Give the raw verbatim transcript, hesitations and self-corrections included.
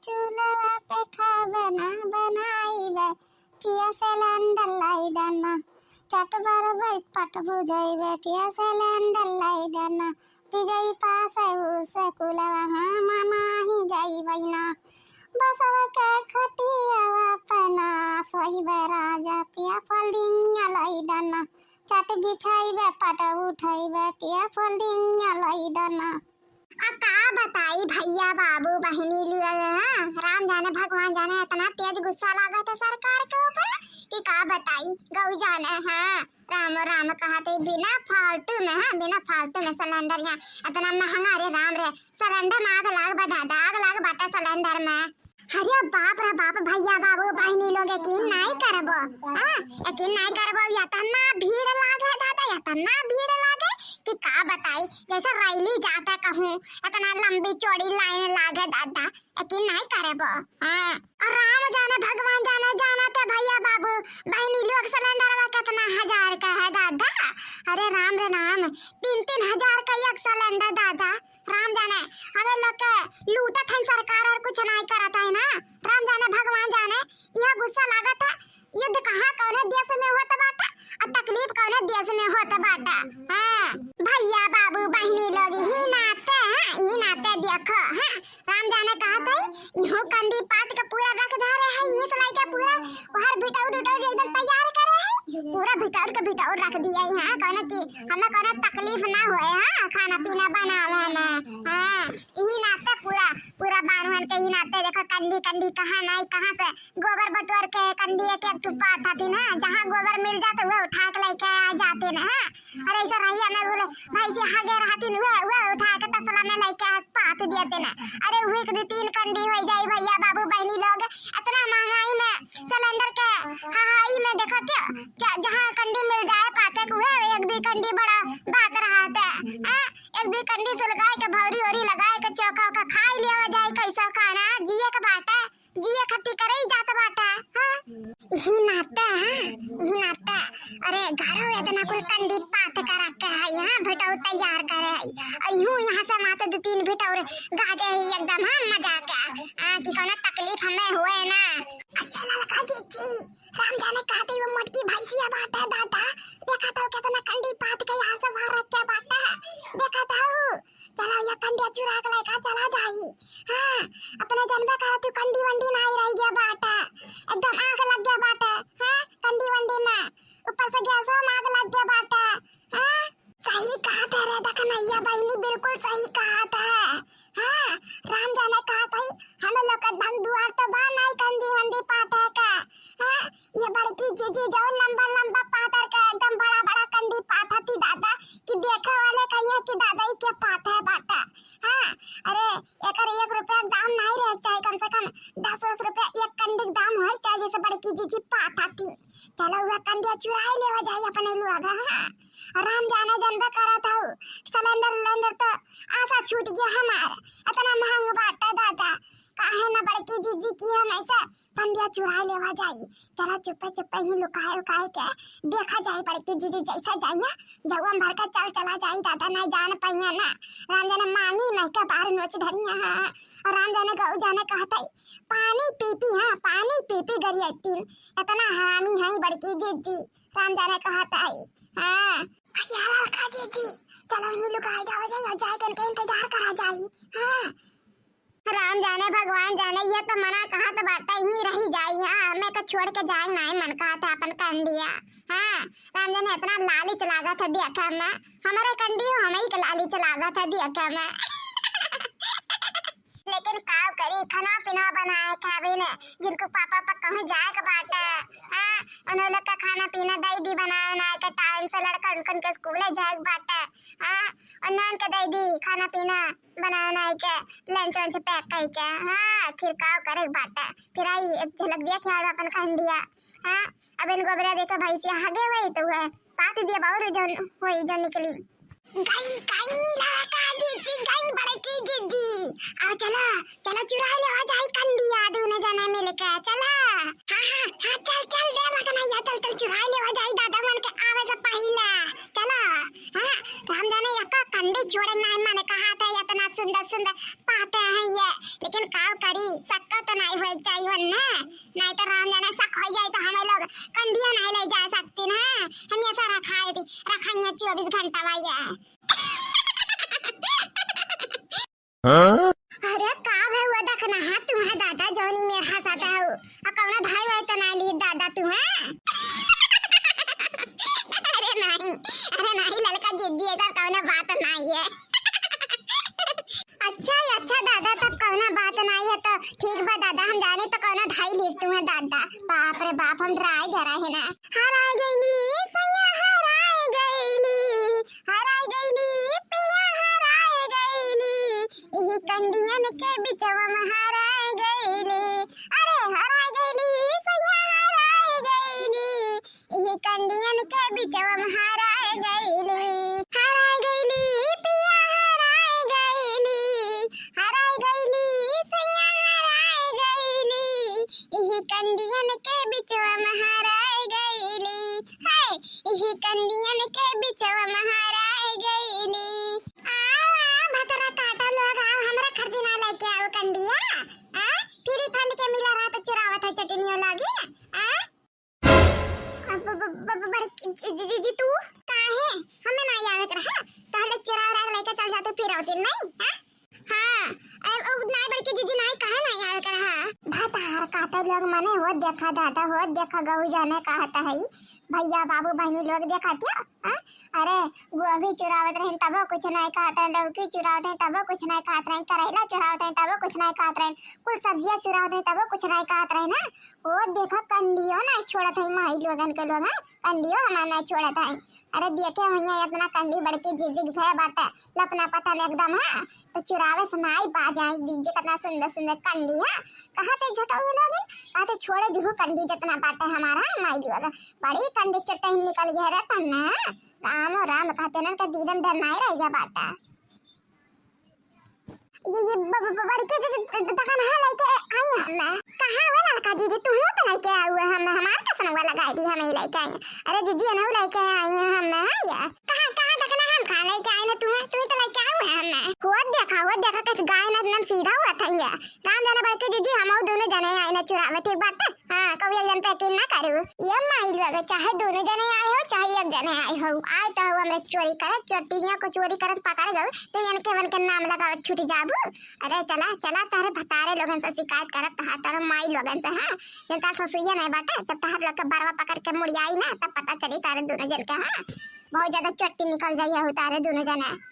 चूल्हा पे खाबे ना बनाइबे, पिया सिलेंडर लाई देना। चट बरबे पट बुझाइबे, पिया सिलेंडर लाई देना। पिजई पासे उसे कुलवा हम नाही जाइबे ना। बसवा के खटियावा पे ना सोइबे राजा, पिया फोल्डिंग लाई देना। चट बिछाइबे पट उठाइबे, पिया फोल्डिंग लाई देना। आ का बताई भैया बाबू बहिनी लोग, हाँ, राम जाने भगवान जाने, इतना तेज गुस्सा लागत है सरकार के ऊपर कि का बताई, गऊ जाने, हाँ, राम राम कहत है बिना फालतू में, हाँ, बिना फालतू में सिलेंडर यहाँ इतना महंगा, रे राम रे, सिलेंडर में आग लाग बा दादा, आग लाग बाटा सिलेंडर में। अरे बाप रे बाप, भैया बाबू बहिनी लोग यकीन नाई करबो, हाँ, यकीन नाई करबो, इतना भीड़ लागे दादा, इतना भीड़ लागे कि का बताई, जैसे रैली जाता कहूँ, इतना लंबी चौड़ी लाइन लागे दादा, यकीन नाई करबो। हाँ, और राम जाने भगवान जाने, जाना तो भैया बाबू बहिनी लोग सिलेंडरवा कितना हजार का है दादा, अरे राम रे राम, तीन तीन हजार का एक सिलेंडर दादा, राम जाने, हमें लोग के लूटत हन सरकार और कुछ नाई करत है ना। राम जाने, भगवान जाने, यह गुस्सा लागत है। युद्ध कहाँ कौने देश में होत बाटा और तकलीफ कौने देश में होत बाटा। हाँ, भैया बाबू बहिनी लोग, ही नाते, हाँ, ही नाते देखो, हाँ, राम जाने कहत है, इहो कंडी पात के पूरा रख धरे है, इस लाई के पूरा हर भिटौर उटौर एकदम तैयार करे है, पूरा भिटौर के भिटौर रख दिया है, हाँ, कौनो की हमें कौनो तकलीफ ना होए, हाँ, खाना पीना बनावे में, हाँ, यही नाते पूरा, पूरा बान्हन के ही नाते देखो कंडी, कंडी कहाँ नाई, कहाँ से गोबर बटोर के कंडी एक एक ठो पात हथिन, हाँ, जहाँ गोबर मिल जात वह उठा के लेके आ जाते न, हाँ। अरे ऐसा रहिया में बोले भैंसी हगे रहथिन, वह, वह उठा के तसला में लेके आ पात दिए थे ना। अरे वह एक दो तीन कंडी हो जाई भैया बाबू बहिनी लोग, इतना महंगाई में सिलेंडर के हाहाई में देखो क्या, क्या जहाँ कंडी मिल जाए पाते के वह एक दो कंडी बड़ा बात रहा था, हाँ? एक दो कंडी सुलगाए के भौरी ओरी लगाए के चोखा ओखा खाई लिया जाए, कैसा खाना जिए के बाटे, जिए खती करे ही जात बाटा, हाँ? यही नाते, हाँ? यही नाते। अरे, घरो इतना कुल कंडी पात कर रखे है, यहाँ भिटौर तैयार करे है। और यूं यहाँ से मात्र दो तीन भिटौर गाजे है एकदम, हाँ, मजा के। हाँ, कि कौनो तकलीफ हमें हुए ना। अरे, ललका जीजी, राम जाने कहते वो मोटकी भैंसिया बाटे दादा। देखा तो कितना कंडी पात के यहाँ से बाहर रख के बाटे। देखा तो चला, या कंडिया चुरा के लेके चला जाई। हाँ, अपने जनबे करे तू, कंडी वंडी नाई रह गया बाटे, एकदम आग लग गया बाटे। हाँ, कंडी वंडी में, ऊपर से गैसो में आग लग गया बाटे। हाँ, सही कहत है रे दखनैया बहिनी, बिल्कुल सही कहत है। हाँ, राम जाने कहत है, हमें लोग के धन दुआर तो बा नाई कंडी वंडी पाटे का। हाँ, ये बड़की जीजी जो लंबा लंबा पातर के एकदम बड़ा बड़ा कंडी पाथती दादा, कि देखे वाले कहिए कि दादा ही के पाथे बाटा। हाँ, अरे एकर एक रुपया के दाम नहीं रहे चाहे, कम से कम दस दस रुपया एक कंडी के दाम होए चाहे, जैसे बड़की जीजी पाथती। चलो वह कंडिया चुराई लेवा जाई अपने लोग, हाँ। और राम जाने जनबे करत हऊ, सिलेंडर उलेंडर तो आशा छूट गया हमार, इतना महंग बाटा दादा, काहे ना बड़की जीजी की हम ऐसे कंडिया चुराई लेवा जाई। चला चुप्पे चुप्पे ही लुकाए उकाए के देखा जाई, बड़की जीजी जैसा जाइया, जौआ में भर के चल चला जाई दादा, नहीं जान पाइया ना। राम जाने मांगी मैं के बाहर नोच धरिया, हाँ। और राम जाने गऊ जाने कहते, पानी पी पी, हाँ, पानी पी पी गरियातीन, इतना हरामी है बड़की जीजी। राम जाने कहते, हाँ। भैया ललका जीजी, चलो ही लुकाए जावा जाई और जाए के इनके इंतजार करा जाई, हाँ। राम जाने भगवान जाने, ये तो मना कहत बाटे ही रही जाई, हाँ, हमें के छोड़ के जाए नाई मन कहत है अपन कंडिया, हाँ। राम जाने इतना लालच लागत है देखे में, हमारे कंडी हो, हमें ही के लालच लागत है देखे में। लेकिन का करी, खाना पीना बनाए खावे ने, जिनको पापा पा कहूँ जाए के बाटे, हाँ, उन्हों लोग का खाना पीना दे दी बनाए बनाए के टाइम से, लड़का उनकन के स्कूले जाए के बाटे, हाँ, उन्हों के दे दी खाना पीना बनाए बनाए के, लंच वंच पैक करके, हाँ, आखिर का करे के बाटे, फिर आई एक झलक दिया ख्याल अपन कंडिया, हाँ, अब इन गोबरा देखो भैंसिया हगे हुई तो वह पात दिया बाउर जो हुई जो निकली। गई, गई, लड़का जीजी, गई बड़की जीजी। आओ चला, चला चुराई लेवा जाई कंडिया, दूनो जने मिलके, चला। हाँ, हाँ, हाँ, चल, चल, दे लगना, या चल, चल, चुराई लेवा जाई दादा मन के आवे से पहिले, चला। हाँ, तो हम जाने यका कंडी छोड़े नाहीं, माने कहा था इतना सुंदर सुंदर पाते हैं ये, लेकिन काव करी, सक्का तो नाहीं होए चाहिए ना, नाहीं तो राम जाने सक होइ जाए तो हमें लोग कंडिया नाहीं ले जा सकती ना। हम ऐसा रखाए थी, रखाइए चौबीस घंटा भाई है। हाँ? अरे का भे वो देखना है तुम्हें दादा जौनी मेर हंसाता हो। आ कौनो धाई वाई तो नाहीं ली दादा तुम्हें? अरे नाहीं, अरे नाहीं ललका जिज्जी, ऐसा कौनो बात नाहीं है। अच्छा, अच्छा दादा, तब कौनो बात नाहीं है तो ठीक बा दादा, हम जाने तो कौनो धाई ली तुम्हें दादा। बाप रे बाप, हम डराए गए रहे ना। हराए गईली सैया, हराए गईली, हराए गईली पिया, हराए गईली, इही कंडियन के बिचवा में हराए गईली। अरे हराए गईली सैया, हराए गईली, इही कंडियन के बिचवा में हराए गईली। हराए गईली पिया, हराए गईली, हराए गईली सैया, हराए गईली, इही कंडियन के बिचवा में हराए गईली। हाय, इही कंडियन के बिचवा में हराए गईली। आओ, आओ, भतरा काटा लोग, आओ, हमरा खरीदी ना लेके आओ कंडिया। आ? फ्री फंड के मिला रहा तो चुरावत है चटनियों लागी। आ? अब ब-, ब-, ब-, बड़की जी, जी, जी, जी, तू काहे? हमें ना आवे के रहा, तहले चुरा उरा के लेके चल जाते फिर होती नहीं, हाँ? हाँ, अब, अब नाई बड़की जीजी नाई काहे नाई आवे के रहा? भतार काटे लोग मने हो देखा दादा, हो देखा गऊ जाने कहत है, भैया बाबू बहनी लोग देखा थियो, हाँ? अरे गोभी चुरावत रहिन तबो कुछ नाई कहत रहिन, लौकी चुरावत रहिन तबो कुछ नाई कहत रहिन, करेला चुरावत रहिन तबो कुछ नाई कहत रहिन, कुल सब्जियां चुरावत रहिन तबो कुछ नाई कहत रहिन ना। हो देखा कंडियो नाई छोड़त है माई लोगन के लोग, हाँ? कंडियो हमार नाई छोड़त है। अरे देखे भैया इतना कंडी बड़की जीजी के भय बाटे, लपना पटन एकदम, हाँ? तो चुरावे से नाई बाज आई, दीजिए कितना सुंदर सुंदर कंडी है। कहा थे झटऊ लोगिन, कहा थे छोड़े दिहु कंडी जितना बाटे हमारा माई लोग। बड़ी कंडी चटही निकल गया रे तन्ने। राम ओ राम, कहते ना के दीदन डर नाई रह गया बाटा। ये, ये ब-, ब-, ब-, बड़के द-, द-, द-, दुकान है लेके आई है मैं। कहाँ वो लड़का दीदी, तू ही तो लेके आए हुए हम, हमार कसम हुआ लगाई दी हमें लेके आई। अरे दीदी, हम लेके आई हैं हम, हाँ ये। कहाँ, कहाँ तक ना हम कहाँ लेके आए ना तुम्हें, तू ही तो लेके आए हुए हम। वो देखा, वो देखा, कैसे गाय ना एकदम सीधा हुआ था ये। राम जाने बड़के दीदी, हम वो दोनों जने आए ना चुरावे, ठीक बात है? हाँ, कभी एक जन पे यकीन ना करू। ये माई लोग, चाहे दोनों जने आए हो, चाहे एक जने आए हो, आए तो हो हमरे चोरी करत, चोटिया को चोरी करत पकड़ गऊ, तो इनके वन के नाम लगावत छूट जाबू। अरे चला, चला, तारे भतारे लोगन से शिकायत करत, तहार, तारे माई लोगन से, हाँ। जब तार ससुइया नहीं बाटे, तब तहार लोग के बरवा पकड़ के मुड़ियाई ना, तब पता चली तारे दोनों जन के, हाँ। बहुत ज्यादा चोटी निकल जाइए हो तारे दोनों जने।